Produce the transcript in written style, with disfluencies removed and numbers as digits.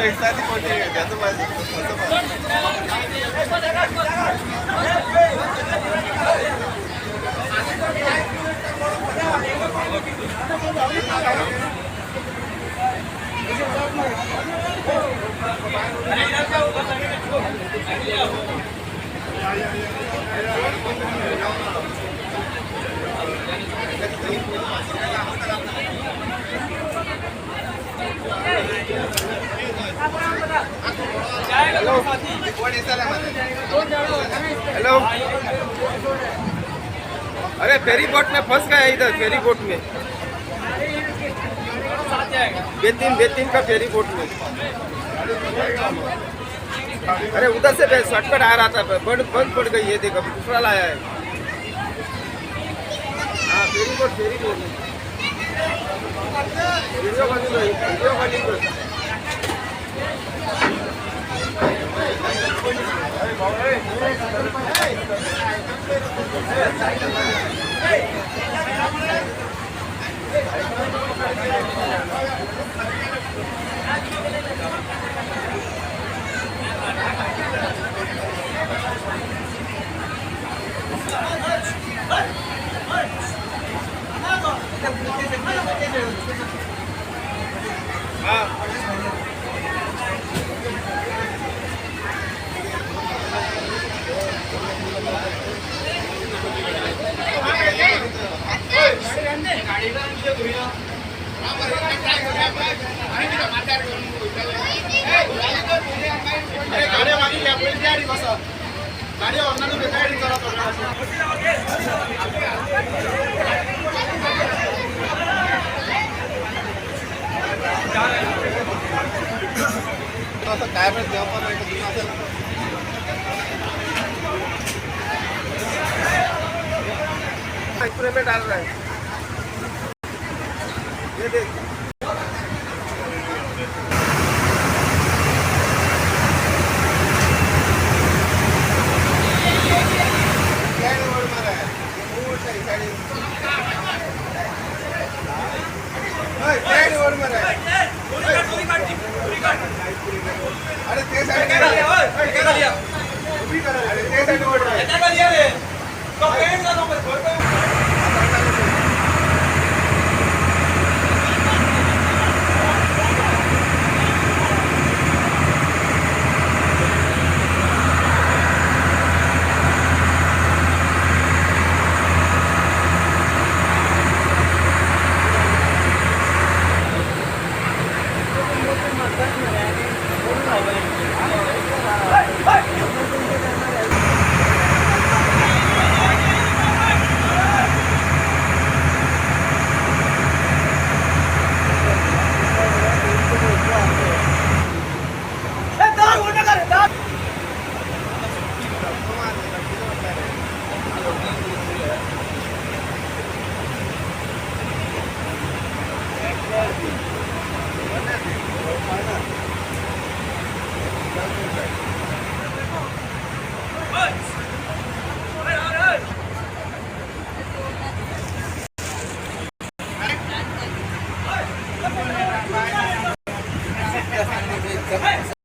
एक साथ ही पहुंचेगा क्या? तो हेलो। हेलो, अरे फेरी बोट में फंस गया इधर, फेरी बोट में बेतिन बेतिन का फेरी बोट में। अरे उधर से शॉर्टकट आ रहा था, बंद बंद पड़ गई है। देखो, अभी दूसरा लाया है। हाँ, ferry boat, ferry boat. Video calling, video calling. हाँ। काय स्प्रे में डाल रहा है, ये देख। अरे ते साइड, अरे ते साइड। रास्ते में।